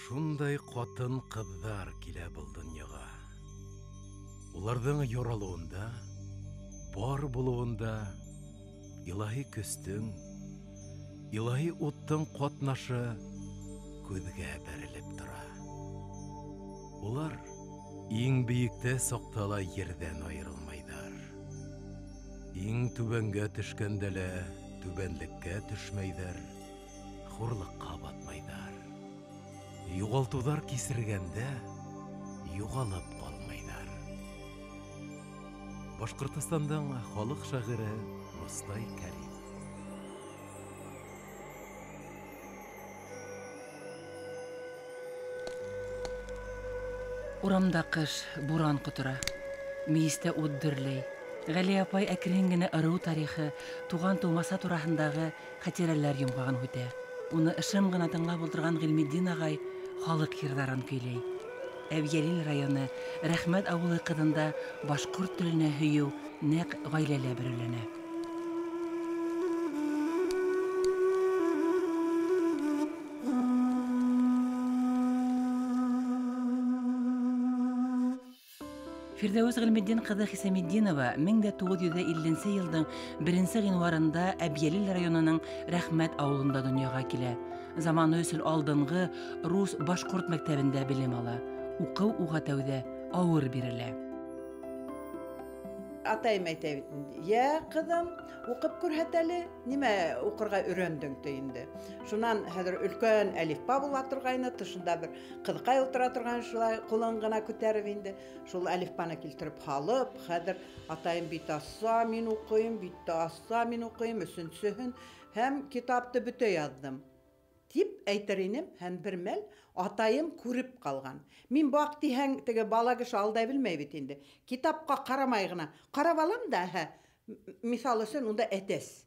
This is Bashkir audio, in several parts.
Шундай ҡатын-ҡыҙҙар килә был донъяға. Уларҙың яралыуында, бар булыуында илаһи көстөң, илаһи уттың ҡатнашы күҙгә бәрелеп тора. Улар иң бейектә саҡта ла ерҙән айырылмайҙар. Иң түбәнгә төшкәндә лә түбәнлеккә төшмәйҙәр, хурлыҡҡа батмайҙар. Юғалтыуҙар кисергәндә юғалып ҡалмайҙар. Башҡортостандың халыҡ шағиры Мостай Кәрим. Урамда ҡыш, буран ҡотора. Мейестә ут дөрләй. Ғәлиә апай әкрен генә ырыу тарихы, туған тыумаса тураһындағы хәтирәләр йомғағын һүтә. Уны ышым ғына тыңлап ултырған Ғилметдин ағай халыҡ йырҙарын көйләй. Әбйәлил районы Рәхмәт ауылы ҡыҙында башҡорт теленә һөйөү нәҡ ғаиләлә бөрөләнә. Фирҙәүес Ғилметдин ҡыҙы Хисаметдинова 1950 йылдың 1 ғинуарында Әбйәлил районының Рәхмәт ауылында донъяға килә. Заманы өсөн алдынғы рус башҡорт мәктәбендә белем ала. Уҡыу уға тәүҙә ауыр бирелә. Атайым әйтә бит инде: "Йә, ҡыҙым, уҡып күрһәт әле, нимә уҡырға өйрәндең?" ти инде. Шунан хәҙер өлкән әлифба була торғайны, тышында бер ҡыҙыҡай ултыра торған, шулай ҡулын ғына күтәреп инде. Шул әлифбаны килтереп һалып, хәҙер атайым бит асса, мин уҡыйым, бит асса, мин уҡыйым, өсөнсөһөн һәм китапты бөтә яҙҙым тип әйтер инем, һәм бер мәл атайым күреп ҡалған. Мин баҡ тиһәң, теге бала кеше алдай белмәй бит инде. Китапҡа ҡарамай ғына. Ҡарап алам да, һә, миҫал өсөн унда әтәс.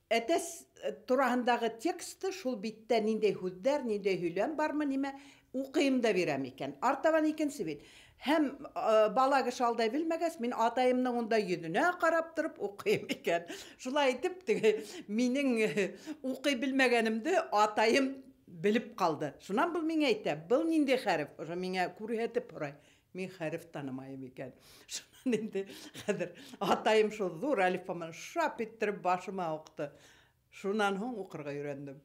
Әтәс тураһындағы тексты шул биттә ниндәй һүҙҙәр, ниндәй һөйләм бармы, нимә уҡыйым да бирәм икән. Артабан икенсе бит. Һәм бала кеше алдай белмәгәс, мин атайымдың унда йөҙөнә ҡарап тороп уҡыйым икән. Шулай итеп, теге минең уҡый белмәгәнемде атайым белеп ҡалды. Шунан был миңә әйтә: "Был ниндәй хәреф?" Ошо миңә күрһәтеп һорай. Мин хәреф танымайым икән. Шунан инде хәҙер атайым шул ҙур әлифба менән шап иттереп башыма уҡты. Шунан һуң уҡырға өйрәндем.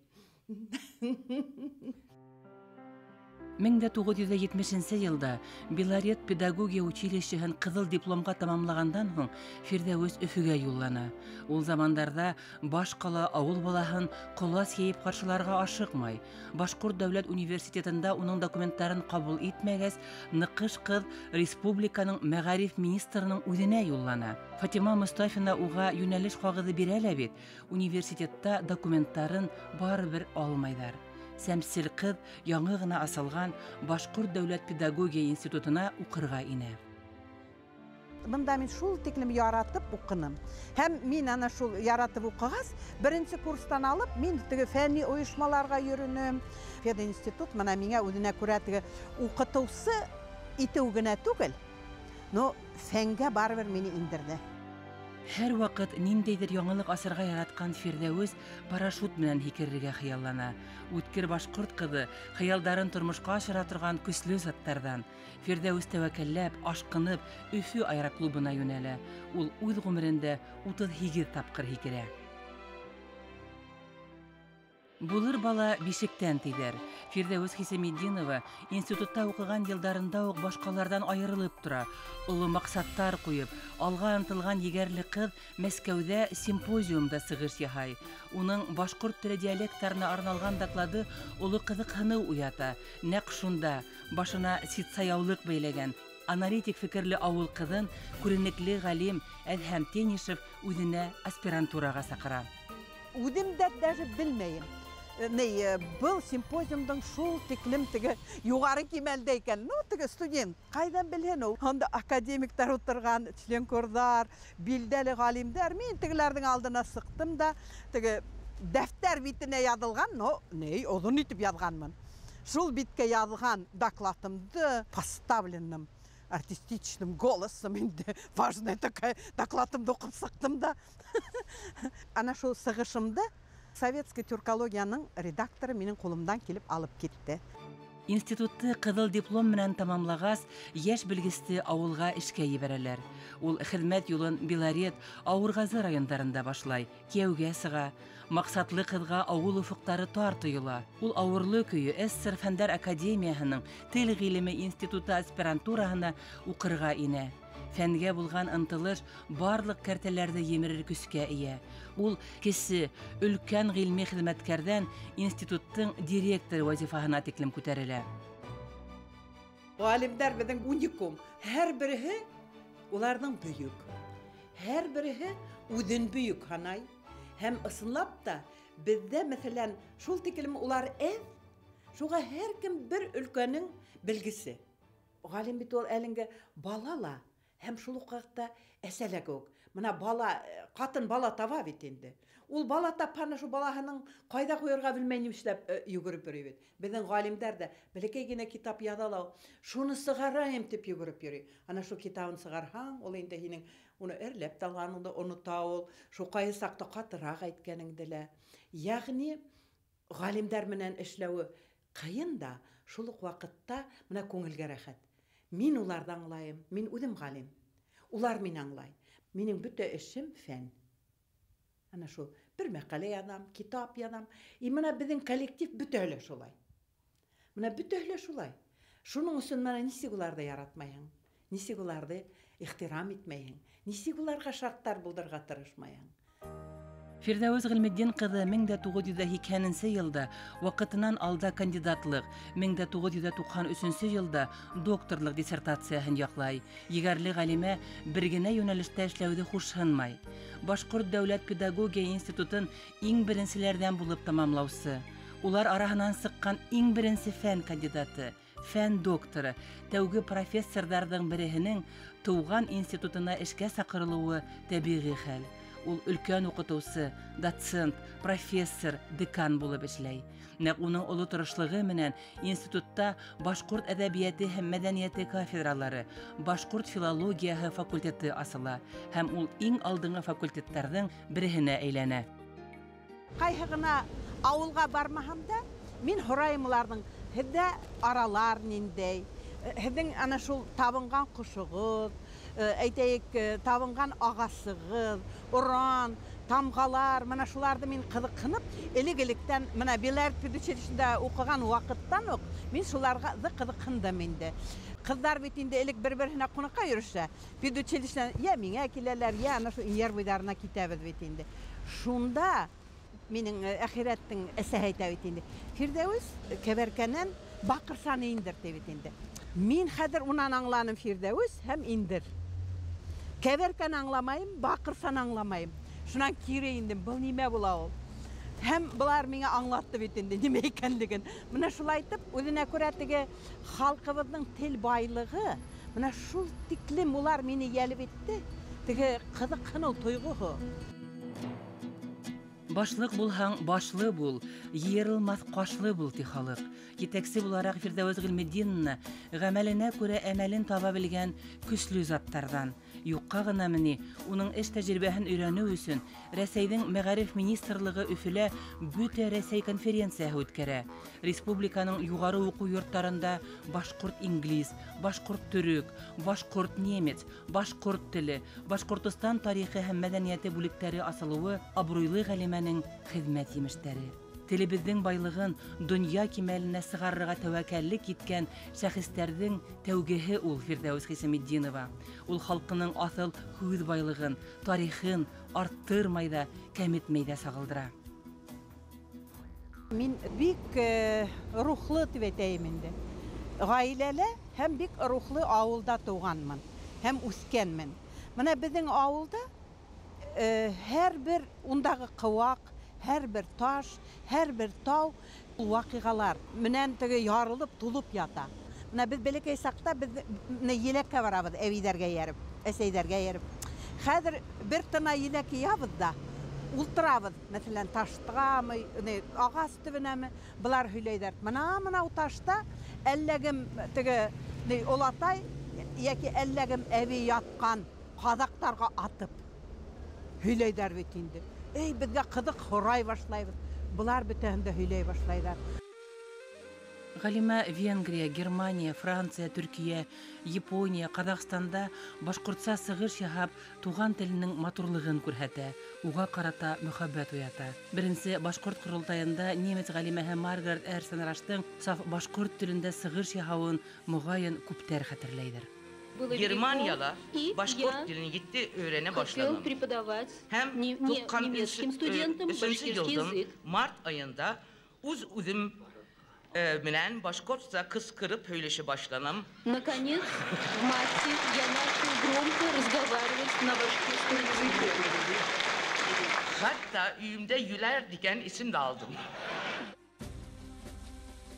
1970 йылда Белорет педагогия училищеһын ҡыҙыл дипломға тамамлағандан һуң Фирҙәүес Өфөгә юллана. Ул замандарҙа баш ҡала ауыл балаһын ҡолас йәйеп ҡаршыларға ашыҡмай. Башҡорт дәүләт университетында уның документтарын ҡабул итмәгәс, ныҡыш ҡыҙ республиканың мәғариф министрының үҙенә юллана. Фатима Мостафина уға йүнәлеш ҡағыҙы бирә лә бит, университетта документтарын барыбер алмайҙар. Сәмсел ҡыҙ яңы ғына асылған Башҡорт дәүләт педагогия институтына уҡырға инә. Бында мин шул тиклем яратып уҡыным. Һәм мин ана шул яратып уҡығас, беренсе курстан алып, мин теге фәнни ойошмаларға йөрөнөм. Пединститут мына миңә үҙенә күрә теге уҡытыусы итеү генә түгел, но фәнгә барыбер мине индерҙе. Һәр ваҡыт ниндәйҙер яңылыҡ асырға яратҡан Фирҙәүес парашют менән һикерергә хыяллана. Үткер башҡорт ҡыҙы хыялдарын тормошҡа ашыра торған көслө заттарҙан. Фирҙәүес тәүәккәлләп, ашҡынып Өфө аэроклубына йүнәлә. Ул үҙ ғүмерендә 38 тапҡыр һикерә. Булыр бала бишектән тиҙәр. Фирҙәүес Хисаметдинова институтта уҡыған йылдарында уҡ башҡаларҙан айырылып тора. Оло маҡсаттар ҡуйып, алға ынтылған егәрле ҡыҙ Мәскәүҙә симпозиумда сығыш яһай. Уның башҡорт теле диалекттарына арналған доклады оло ҡыҙыҡһыныу уята. Нәҡ шунда башына ситса яулыҡ бәйләгән аналитик фекерле ауыл ҡыҙын күренекле ғалим Әҙһәм Тенишев үҙенә аспирантураға саҡыра. Үҙем дә даже белмәйем. Был симпозиумдың шул тиклем теге юғары кимәлдә икән. Ну, теге студент ҡайҙан белһен ул? Анда академиктар ултырған, членкорҙар, билдәле ғалимдәр. Мин тегеләрҙең алдына сыҡтым да, теге дәфтәр битенә яҙылған, но ни, оҙон итеп яҙғанмын. Шул биткә яҙған докладымды поставленным артистичным голосом инде важная такая докладымды уҡып сыҡтым да. Ана шул сығышымды Советский тюркологияның редакторы минең ҡулымдан килеп алып китте. Институтты ҡыҙыл диплом менән тамамлағас, йәш белгесте ауылға эшкә ебәрәләр. Ул хеҙмәт юлын Белорет, Ауырғазы райондарында башлай, кейәүгә сыға. Маҡсатлы ҡыҙға ауыл уфыҡтары тар тойола. Ул ауырлы көйө СССР Фәндәр Академияһының Тел ғилеме институты аспирантураһына уҡырға инә. Фәнгә булған ынтылыш барлыҡ кәртәләрҙе емерер көскә эйә. Ул кесе өлкән ғилми хеҙмәткәрҙән институттың директоры вазифаһына тиклем күтәрелә. Ғалимдар беҙҙең уникум. Һәр береһе уларҙың бөйөк. Һәр береһе үҙен бөйөк һанай. Һәм ысынлап та беҙҙә, мәҫәлән, шул тиклем улар әҙ, шуға һәр кем бер өлкәнең белгесе. Ғалим бит ул әлеңге бала ла, һәм шул уҡ ваҡытта әсә лә кеүек. Бына бала, ҡатын бала таба бит инде. Ул бала тапһаны шул балаһының ҡайҙа ҡуйырға белмәй нишләп йүгереп йөрөй бит. Беҙҙең ғалимдар ҙа бәләкәй генә китап яҙа ла, шуны сығарайым тип йүгереп йөрөй. Ана шул китабын сығарһаң, ул инде һинең уны әрләп тә алғаныңды онота ул, шул ҡайһы саҡта ҡатыраҡ әйткәнеңде лә. Йәғни ғалимдар менән эшләүе ҡыйын да, шул уҡ ваҡытта бына күңелгә рәхәт. Мин уларҙы аңлайым, мин үҙем ғалим. Улар мине аңлай. Минең бөтә эшем фән. Ана шул бер мәҡәлә яҙам, китап яҙам. И бына беҙҙең коллектив бөтәһе лә шулай. Бына бөтәһе лә шулай. Шуның өсөн бына нисек уларҙы яратмайһың, нисек уларҙы ихтирам итмәйһең, нисек уларға шарттар булдырырға тырышмайһың. Фирҙәүес Ғилметдин ҡыҙы 1980 йылда ваҡытынан алда кандидатлыҡ, 1993 йылда докторлыҡ диссертацияһын яҡлай. Егәрле ғалимә бер генә йүнәлештә эшләүҙе хушһынмай. Башҡорт дәүләт педагогия институтын иң беренселәрҙән булып тамамлаусы, улар араһынан сыҡҡан иң беренсе фән кандидаты, фән докторы, тәүге профессорҙарҙың береһенең тыуған институтына эшкә саҡырылыуы тәбиғи хәл. Ул өлкән уҡытыусы, доцент, профессор, декан булып эшләй. Нәҡ уның оло тырышлығы менән институтта башҡорт әҙәбиәте һәм мәҙәниәте кафедралары, башҡорт филологияһы факультеты асыла һәм ул иң алдынғы факультеттарҙың береһенә әйләнә. Ҡайһы ғына ауылға бармаһам да, мин һорайым уларҙың, һеҙҙә аралар ниндәй, һеҙҙең ана шул табынған ҡошоғоҙ, әйтәйек, табынған ағасығыҙ, уран, тамғалар, мына шуларҙы мин ҡыҙыҡһынып, элек-электән, мына Белорет педучилищеһында уҡыған ваҡыттан уҡ мин шуларға ҡыҙыҡһындым инде. Ҡыҙҙар бит инде элек бер-береһенә ҡунаҡҡа йөрөшә. Педучилищенан йә миңә киләләр, йә ана шул Инйәр буйҙарына китәбеҙ бит инде. Шунда минең әхирәттең әсәһе әйтә бит инде. Фирҙәүес кәбәркәнән баҡырсаны индер ти бит инде. Мин хәҙер унан аңланым Фирҙәүес һәм индер. Кәбәркәне аңламайым, баҡырсаны аңламайым. Шунан кире индем, был нимә була ул? Һәм былар миңә аңлатты бит инде нимә икәнлеген. Бына шулай итеп, үҙенә күрә теге халҡыбыҙҙың тел байлығы, бына шул тиклем улар мине йәлеп итте, теге ҡыҙыҡһыныу тойғоһо. Башлыҡ булһаң, башлы бул, йыйырылмаҫ ҡашлы бул, ти халыҡ. Етәксе булараҡ Фирҙәүес Ғилметдиновна ғәмәленә күрә әмәлен таба белгән көслө заттарҙан. Юҡҡа ғынамы ни, уның эш тәжрибәһен өйрәнеү өсөн Рәсәйҙең Мәғариф министрлығы Өфөлә бөтә Рәсәй конференцияһы үткәрә. Республиканың юғары уҡыу йорттарында башҡорт-инглиз, башҡорт-төрөк, башҡорт-немец, башҡорт теле, Башҡортостан тарихы һәм мәҙәниәте бүлектәре асылыуы абруйлы ғәлимәнең хеҙмәт емештәре. Телебеҙҙең байлығын донъя кимәленә сығарырға тәүәккәллек иткән шәхестәрҙең тәүгеһе ул Фирҙәүес Хисаметдинова. Ул халҡының аҫыл һүҙ байлығын, тарихын арттырмай ҙа, кәметмәй ҙә сағылдыра. Мин бик рухлы тип әйтәйем инде. Ғаиләлә һәм бик рухлы ауылда тыуғанмын һәм үҫкәнмен. Бына беҙҙең ауылда һәр бер ундағы ҡыуаҡ, һәр бер таш, һәр бер тау ваҡиғалар менән теге ярылып, тулып ята. Бына беҙ бәләкәй саҡта беҙ еләккә барабыҙ, әбейҙәргә эйәреп, әсәйҙәргә эйәреп. Хәҙер бер тына еләк йыябыҙ ҙа, ултырабыҙ, мәҫәлән, таштғамы, ағас төбөнәме, былар һөйләйҙәр. Мына ташта әллә кем теге олатай йәки әллә кем әбей ятҡан ҡаҙаҡтарға атып һөйләйҙәр бит инде. Эй, беҙгә ҡыҙыҡ, һорай башлайбыҙ. Былар бөтәһен дә һөйләй башлайҙар. Ғалимә Венгрия, Германия, Франция, Төркиә, Япония, Ҡаҙағстанда башҡортса сығыш яһап, туған теленең матурлығын күрһәтә, уға ҡарата мөхәббәт уята. Беренсе башҡорт ҡоролтайында немец ғалимәһе Маргарет Эрсенраштың саф башҡорт телендә сығыш яһауын моғайын күптәр хәтерләйҙер. Germanya'da Başkurt dilini gitti öğrene başladım. Hem 93. Yılın Mart ayında uz uzim менен башкортса кыскырып һөйләшә башланым. Наконец, в марте я начал громко разговаривать на башкирском языке. Hatta üyümde Güler diken isim de aldım.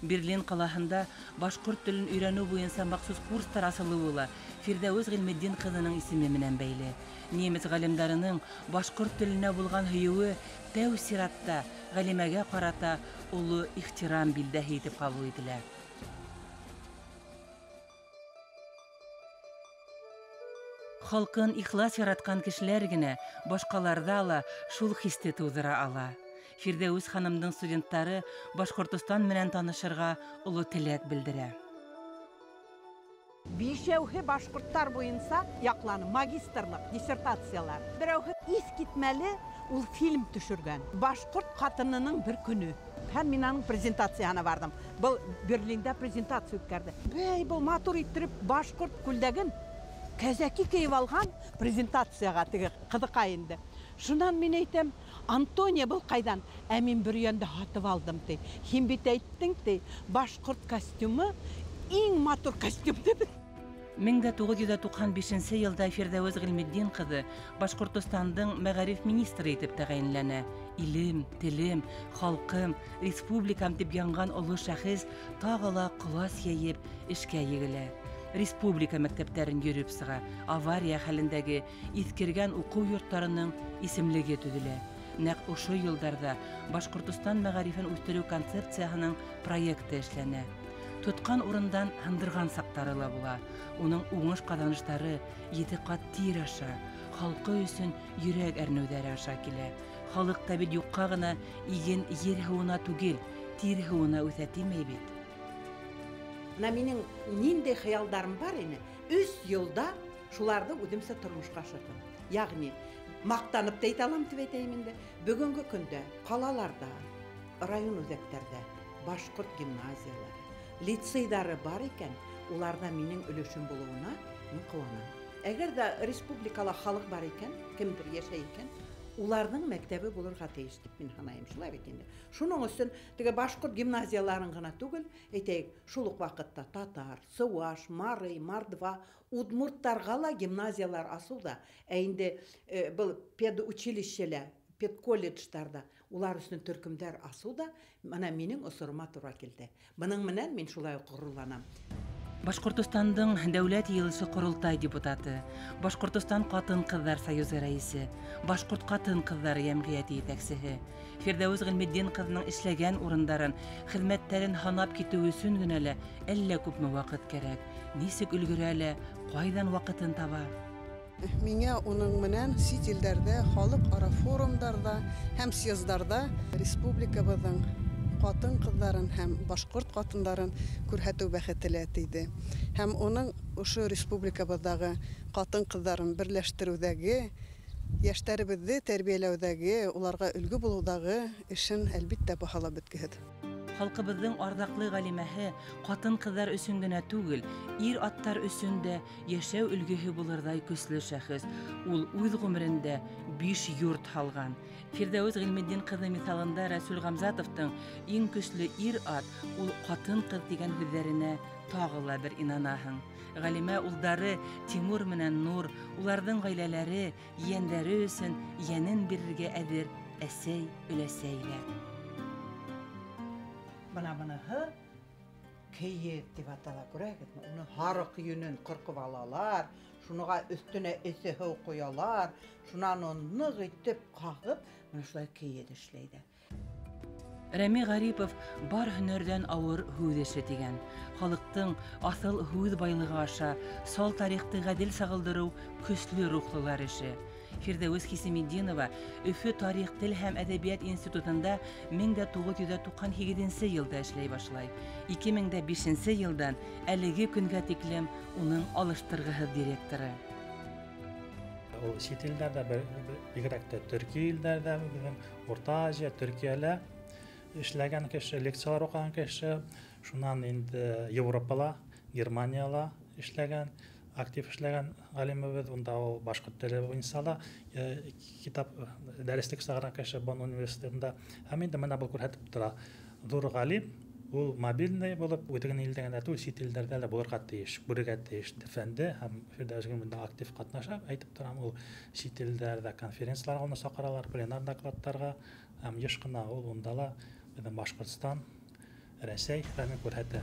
Берлин ҡалаһында башҡорт телен өйрәнеү буйынса махсус курстар асылыуы ла Фирҙәүес Ғилметдин ҡыҙының исеме менән бәйле. Немец ғалимдарының башҡорт теленә булған һөйөүе тәү сиратта ғалимәгә ҡарата оло ихтирам билдәһе итеп ҡабул ителә. Халҡын ихлас яратҡан кешеләр генә башҡаларҙа ла шул хисте тыуҙыра ала. Фирҙәүес ханымдың студенттары Башҡортостан менән танышырға оло теләк белдерә. Бишәүһе башҡорттар буйынса яҡланы магистрлыҡ диссертациялар. Берәүһе иҫ китмәле ул фильм төшөргән. Башҡорт ҡатынының бер көнө. Һәм мин аның презентацияһына барҙым. Был Берлинда презентация үткәрҙе. Бәй, был матур иттереп башҡорт күлдәген кәзәки кейеп алған презентацияға теге ҡыҙыҡай инде. Шунан мин әйтәм, Антония был ҡайҙан? Ә мин Бөрйәндә һатып алдым ти. Һин бит әйттең ти, башҡорт костюмы иң матур костюм тип. 1995 йылда Фирҙәүес Ғилметдин ҡыҙы Башҡортостандың мәғариф министры итеп тәғәйенләнә. Илем, телем, халҡым, республикам тип янған оло шәхес тағы ла ҡолас йәйеп эшкә егелә. Республика мәктәптәрен йөрөп сыға, авария хәлендәге иҫкергән уҡыу йорттарының исемлеге төҙөлә. Нәҡ ошо йылдарҙа Башҡортостан мәғарифен үҫтереү концепцияһының проекты эшләнә. Тотҡан урындан һындырған саҡтары ла була. Уның уңыш ҡаҙаныштары ете ҡат тир аша, халҡы өсөн йөрәк әрнеүҙәре аша килә. Халыҡ та бит юҡҡа ғына иген ер һыуына түгел, тир һыуына үҫә тимәй бит. Бына минең ниндәй хыялдарым бар ине, 3 йылда шуларҙы үҙемсә тормошҡа ашырҙым. Йәғни маҡтанып та әйтә алам тип әйтәйем инде. Бөгөнгө көндә ҡалаларҙа, район үҙәктәрҙә башҡорт гимназиялары, лицейҙары бар икән, уларҙа минең өлөшөм булыуына мин ҡыуанам. Әгәр ҙә республикала халыҡ бар икән, кемдер йәшәй икән, уларҙың мәктәбе булырға тейеш тип мин һанайым, шулай бит инде. Шуның өсөн теге башҡорт гимназияларын ғына түгел, әйтәйек, шул уҡ ваҡытта татар, сыуаш, марый, мордва, удмурттарға ла гимназиялар асыу ҙа, ә инде был педучилищелә, педколледждарҙа улар өсөн төркөмдәр асыу ҙа бына минең осорома тура килде. Бының менән мин шулай уҡ ғорурланам. Башҡортостандың Дәүләт Йыйылышы Ҡоролтай депутаты, Башҡортостан Ҡатын-ҡыҙҙар союзы рәйесе, Башҡорт ҡатын-ҡыҙҙары йәмғиәте етәксеһе Фирҙәүес Ғилметдин ҡыҙының эшләгән урындарын, хеҙмәттәрен һанап китеү өсөн генә лә әллә күпме ваҡыт кәрәк. Нисек өлгөрә лә, ҡайҙан ваҡытын таба? Миңә уның менән сит илдәрҙә, халыҡ-ара форумдарҙа һәм съездарҙа республикабыҙҙың ҡатын-ҡыҙҙарын һәм башҡорт ҡатындарын күрһәтеү бәхете лә тейҙе. Һәм уның ошо республикабыҙҙағы ҡатын-ҡыҙҙарын берләштереүҙәге, йәштәребеҙҙе тәрбиәләүҙәге, уларға өлгө булыуҙағы эшен әлбиттә баһалап бөткөһөҙ. Халҡыбыҙҙың арҙаҡлы ғалимәһе ҡатын-ҡыҙҙар өсөн генә түгел, ир-аттар өсөн дә йәшәү өлгөһө булырҙай көслө шәхес. Ул үҙ ғүмерендә 5 йорт һалған. Фирҙәүес Ғилметдин ҡыҙы миҫалында Рәсүл Ғамзатовтың иң көслө ир-ат ул ҡатын-ҡыҙ тигән һүҙҙәренә тағы ла бер инанаһың. Ғалимә улдары Тимур менән Нур, уларҙың ғаиләләре, ейәндәре өсөн йәнен бирергә әҙер әсәй, өләсәй ҙә. Бына быныһы кейеҙ тип атала, күрәһегеҙме? Уны һарыҡ йөнөн ҡырҡып алалар, шунуға өҫтөнә эҫе һыу ҡоялар, шунан уны ныҡ итеп ҡағып, бына шулай кейеҙ эшләйҙәр. Рәми Ғарипов бар һөнәрҙән ауыр һүҙ эше тигән. Халыҡтың аҫыл һүҙ байлығы аша сал тарихты ғәдел сағылдырыу көслө рухлылар эше. Фирҙәүес Хисаметдинова Өфө тарих, тел һәм әҙәбиәт институтында 1998 йылда эшләй башлай. 2005 йылдан әлеге көнгә тиклем уның алыштырғыһыҙ директоры. Ул сит илдәрҙә, бигерәк тә төрки илдәрҙә, беҙҙең Урта Азия, Төркиәлә эшләгән кеше, лекциялар уҡыған кеше, шунан инде Европала, Германияла эшләгән, актив эшләгән ғалимыбыҙ, унда ул башҡорт теле буйынса ла китап дәреслек сығарған кеше Бонн университетында. Һәм инде мына был күрһәтеп тора. Ҙур ғалим, ул мобильный булып, үҙенең илдә генә түгел, сит илдәрҙә лә булырға тейеш, күрергә тейеш фәнде һәм Фирҙәүес бында актив ҡатнаша. Әйтеп торам, ул сит илдәрҙә конференцияларға уны саҡыралар, пленар докладтарға, һәм йыш ҡына ул унда ла беҙҙең Башҡортостан, Рәсәй фәнен күрһәтә.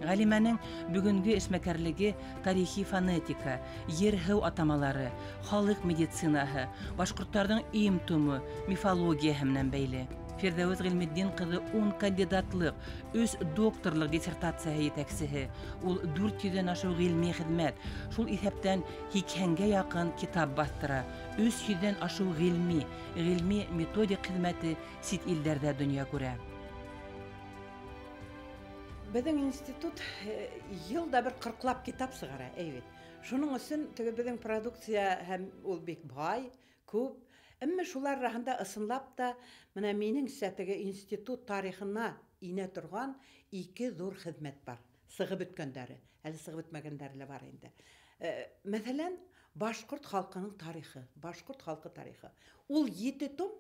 Ғалимәнең бөгөнгө эшмәкәрлеге тарихи фонетика, ер-һыу атамалары, халыҡ медицинаһы, башҡорттарҙың им-тумы, мифологияһы менән бәйле. Фирҙәүес Ғилметдин ҡыҙы 10 кандидатлыҡ, 3 докторлыҡ диссертацияһы етәксеһе. Ул 400-дән ашыу ғилми хеҙмәт, шул иҫәптән 80-гә яҡын китап баҫтыра. 300-дән ашыу ғилми, ғилми методик хеҙмәте сит илдәрҙә донъя күрә. Беҙҙең институт йыл да бер 40-лап китап сығара, әй бит. Шуның өсөн теге беҙҙең продукция һәм ул бик бай, күп. Әммә шулар араһында ысынлап та мына минеңсә теге институт тарихына инә торған 2 ҙур хеҙмәт бар. Сығып бөткәндәре, әле сығып бөтмәгәндәре лә бар инде. Мәҫәлән, башҡорт халҡының тарихы, башҡорт халҡы тарихы. Ул 7 том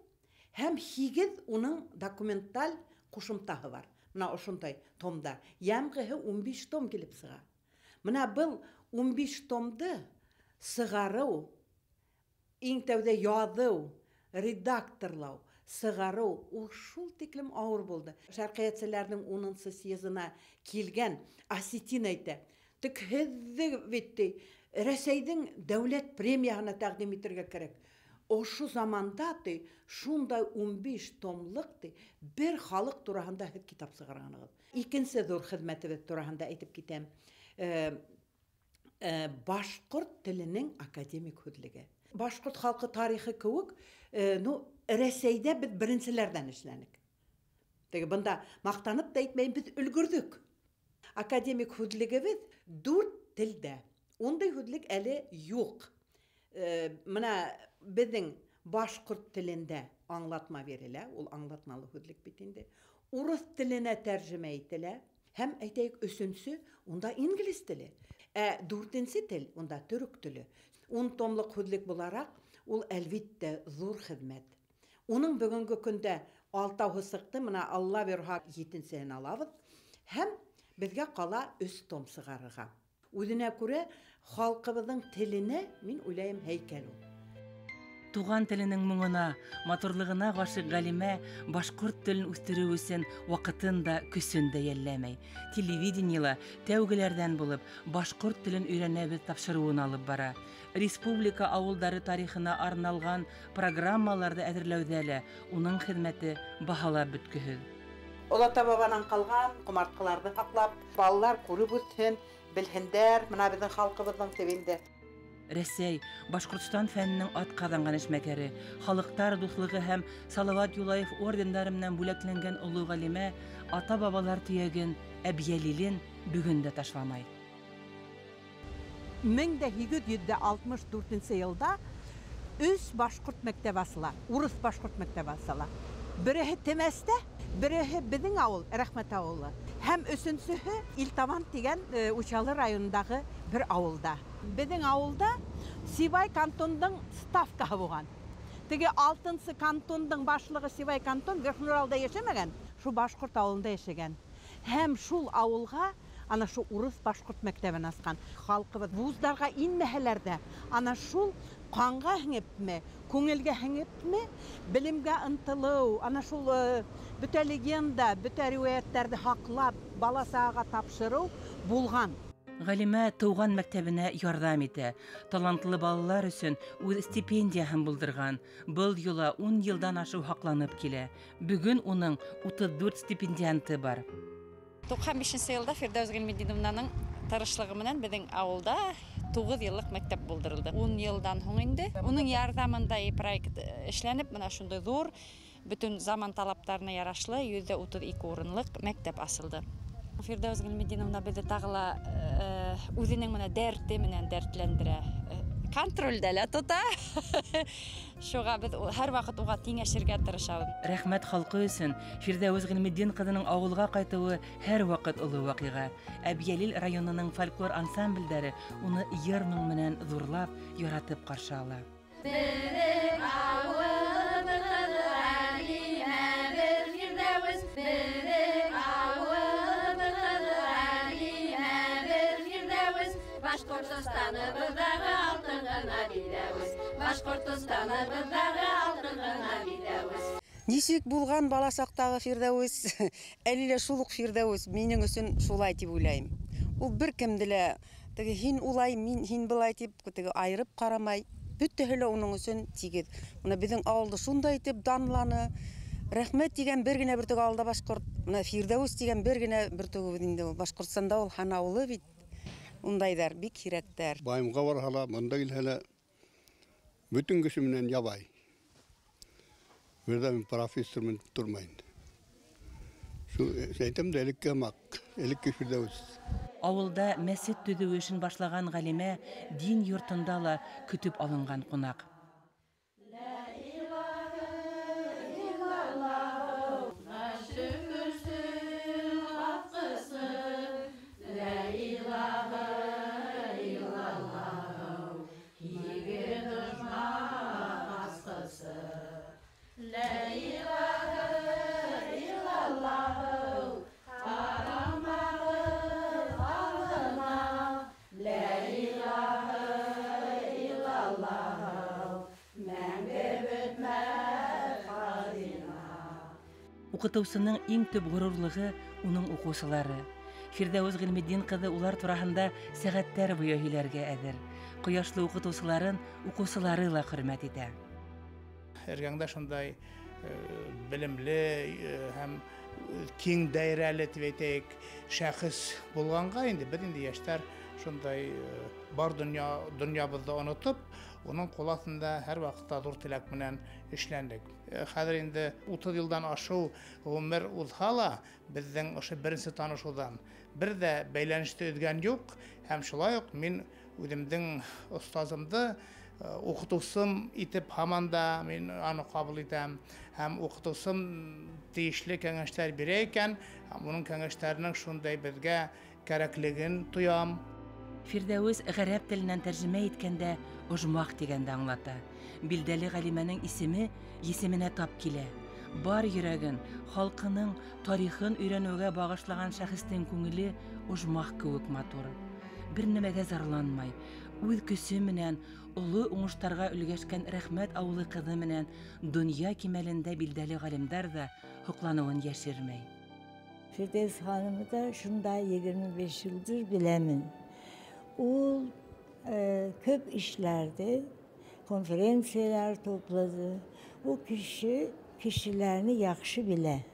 һәм 8 уның документаль ҡушымтаһы бар. Мына ошондай томдар. Йәмғеһе 15 том килеп сыға. Мына был 15 томды сығарыу, иң тәүҙә яҙыу, редакторлау, сығарыу ул шул тиклем ауыр булды. Шәрҡиәтселәрҙең 10-нсы съезына килгән осетин әйтә: "Тик һеҙҙе бит ти, Рәсәйҙең дәүләт премияһына тәҡдим итергә кәрәк. Ошо заманда ти шундай 15 томлыҡ ти бер халыҡ тураһында һеҙ китап сығарғанығыҙ." Икенсе ҙур хеҙмәтебеҙ тураһында әйтеп китәм. Башҡорт теленең академик һүҙлеге. Башҡорт халҡы тарихы кеүек, ну, Рәсәйҙә беҙ беренселәрҙән эшләнек. Теге бында маҡтанып та әйтмәйем, беҙ өлгөрҙөк. Академик һүҙлегебеҙ 4 телдә. Ундай һүҙлек әле юҡ. Мына беҙҙең башҡорт телендә аңлатма бирелә, ул аңлатмалы һүҙлек бит инде. Урыҫ теленә тәржемә ителә һәм әйтәйек, 3-нсө унда инглиз теле, ә 4-нсе тел унда төрөк теле. 10 томлыҡ һүҙлек булараҡ, ул әлбиттә ҙур хеҙмәт. Уның бөгөнгө көндә 6-ы сыҡты, мына Алла бирһә 7-сеһен алабыҙ һәм беҙгә ҡала 3 том сығарырға. Үҙенә күрә халҡыбыҙҙың теленә, мин уйлайым, һәйкәл ул. Туған теленең моңона, матурлығына ғашиҡ ғалимә башҡорт телен үҫтереү өсөн ваҡытын да, көсөн дә йәлләмәй. Телевидениела тәүгеләрҙән булып башҡорт телен өйрәнәбеҙ тапшырыуын алып бара. Республика ауылдары тарихына арналған программаларҙы әҙерләүҙә лә уның хеҙмәте баһалап бөткөһөҙ. Олата бабанан ҡалған ҡомартҡыларҙы һаҡлап, балалар күреп үтһен, белһендәр, мына беҙҙең халҡыбыҙҙың тибендә. Рәсәй, Башҡортостан фәненең атҡаҙанған эшмәкәре, халыҡтар дуҫлығы һәм Салават Юлаев ордендары менән бүләкләнгән оло ғалимә ата-бабалар төйәген, Әбйәлилен бөгөн дә ташламай. 1864 йылда 3 башҡорт мәктәбе асыла, урыҫ башҡорт мәктәбе асыла. Береһе Темәстә, береһе беҙҙең ауыл, Рәхмәт ауылы, һәм өсөнсөһө Илтаман тигән Учалы районындағы бер ауылда. Беҙҙең ауылда Сибай кантондың ставкаһы булған. Теге 6-нсы кантондың башлығы Сибай кантон Верхнеуралда йәшәмәгән, шул башҡорт ауылында йәшәгән. Һәм шул ауылға ана шул урыҫ башҡорт мәктәбен асҡан. Халҡыбыҙ вуздарға инмәһәләр ҙә, ана шул ҡанға һеңепме, күңелгә һеңепме, белемгә ынтылыу, ана шул бөтә легенда, бөтә риүәйәттәрҙе һаҡлап, бала сағаға тапшырыу булған. Ғалимә тыуған мәктәбенә ярҙам итә. Талантлы балалар өсөн үҙ стипендияһын булдырған. Был йола 10 йылдан ашыу һаҡланып килә. Бөгөн уның 34 стипендианты бар. 95 йылда Фирҙәүес Ғилметдиновнаның тырышлығы менән беҙҙең ауылда 9 йыллыҡ мәктәп булдырылды. 10 йылдан һуң инде уның ярҙамында проект эшләнеп, мына шундай ҙур, бөтөн заман талаптарына ярашлы 132 урынлыҡ мәктәп асылды. Фирҙәүес Ғилметдиновна беҙҙе тағы ла үҙенең менә дәрте менән дәртләндерә. Контролдә лә тота. Шуға беҙ һәр ваҡыт уға тиңәшергә тырышабыҙ. Рәхмәт халҡы өсөн Фирҙәүес Ғилметдин ҡыҙының ауылға ҡайтыуы һәр ваҡыт оло ваҡиға. Әбйәлил районының фольклор ансамблдәре уны йыр-моң менән ҙурлап, яратып ҡаршы ала. Беҙҙең ауылыбыҙ ғәлимәбеҙ Фирҙәүес, беҙҙең ауылыбыҙ ғәлимәбеҙ Фирҙәүес, Башҡортостаныбыҙҙағы алтын ғына биҙәүес, Башҡортостаныбыҙҙағы алтын ғына биҙәүес. Нисек булған бала саҡтағы Фирҙәүес, әле лә шул уҡ Фирҙәүес, минең өсөн шулай тип уйлайым. Ул бер кемде лә теге һин улай, мин һин былай тип теге айырып ҡарамай. Бөтәһе лә уның өсөн тигеҙ. Мына беҙҙең ауылды шундай итеп данланы. Рәхмәт тигән бер генә бөртөк ауылда башҡорт, мына Фирҙәүес тигән бер генә бөртөгөбөҙ инде ул. Башҡортостанда ул һанаулы бит. Ундайҙар бик һирәктәр. Байымға барһа ла, бында килһә лә, бөтөн кеше менән ябай. Бер ҙә мин профессор менән тормай инде. Шул әйтәм дә, элекке һымаҡ, элекке Фирҙәүес. Ауылда мәсет төҙөү эшен башлаған ғалимә дин йортонда ла көтөп алынған ҡунаҡ. Уҡытыусының иң төп ғорурлығы уның уҡыусылары. Фирҙәүес Ғилметдин ҡыҙы улар тураһында сәғәттәр буйы һөйләргә әҙер. Ҡояшлы уҡытыусыларын уҡыусылары ла хөрмәт итә. Эргәңдә шундай белемле һәм киң даирәле тип әйтәйек шәхес булғанға инде беҙ инде йәштәр шундай бар донъябыҙҙы онотоп, уның ҡул аҫтында һәр ваҡытта ҙур теләк менән эшләндек. Хәҙер инде 30 йылдан ашыу ғүмер уҙһа ла, беҙҙең ошо беренсе танышыуҙан бер ҙә бәйләнеште өҙгән юҡ, һәм шулай уҡ мин үҙемдең остазымды уҡытыусым итеп һаман да мин аны ҡабул итәм, һәм уҡытыусым тейешле кәңәштәр бирә икән, һәм уның кәңәштәренең шундай беҙгә кәрәклеген тоям. Фирҙәүес ғәрәп теленән тәржемә иткәндә ожмах тигәнде аңлата. Билдәле ғалимәнең исеме есеменә тап килә. Бар йөрәген, халҡының тарихын өйрәнеүгә бағышлаған шәхестең күңеле ожмах кеүек матур. Бер нәмәгә зарланмай, үҙ көсө менән оло уңыштарға өлгәшкән Рәхмәт ауылы ҡыҙы менән донъя кимәлендә билдәле ғалимдар ҙа һоҡланыуын йәшермәй. Firdevs Hanımı da şunda 25 yıldır biləmin. Ул köp işlerde konferensiyalar topladı. O kişi kişilerini yaxşı bile.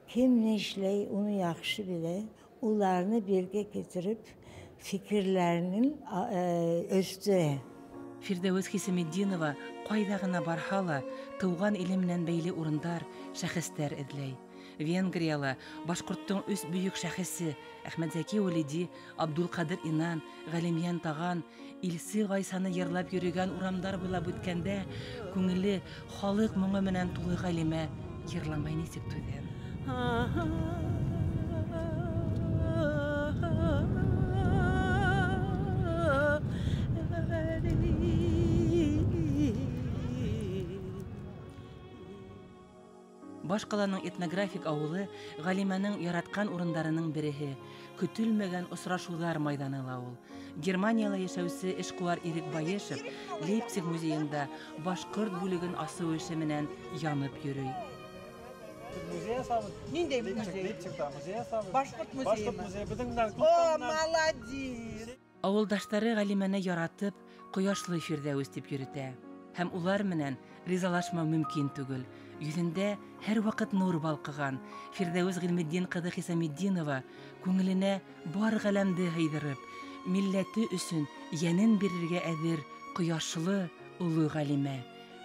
Kim ne işley onu yaxşı bile. Onlarını birge getirip fikirlerinin östüre. Фирҙәүес Хисаметдинова ҡайҙа ғына барһа ла тыуған иле менән бәйле урындар, шәхестәр эҙләй. Венгрияла башҡорттоң өс бөйөк шәхесе Әхмәтзәки Вәлиди, Абдулҡадир Инан, Ғәлимйән Таған, Илсе Ғайсаны йырлап йөрөгән урамдар буйлап үткәндә күңеле халыҡ моңо менән тулы ғалимә йырламай нисек түҙә. Баш ҡаланың этнографик ауылы ғалимәнең яратҡан урындарының береһе, көтөлмәгән осрашыуҙар майҙаны ла ул. Германияла йәшәүсе эшҡыуар Ирек Байышев Лейпциг музейында башҡорт бүлеген асыу эше менән янып йөрөй. Музей асабыҙ. Ниндәй музей? Лейпцигта музей асабыҙ. Башҡорт музейы. Башҡорт музейы. Беҙҙең менән О, молодец! Ауылдаштары ғалимәне яратып, ҡояшлы Фирҙәүес тип йөрөтә. Һәм улар менән ризалашмау мөмкин түгел. Йөҙөндә һәр ваҡыт нур балҡыған Фирҙәүес Ғилметдин ҡыҙы Хисаметдинова күңеленә бар ғәләмде һыйҙырып, милләте өсөн йәнен бирергә әҙер ҡояшлы оло ғалимә,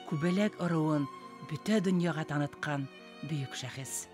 күбәләк ырыуын бөтә донъяға танытҡан бөйөк шәхес.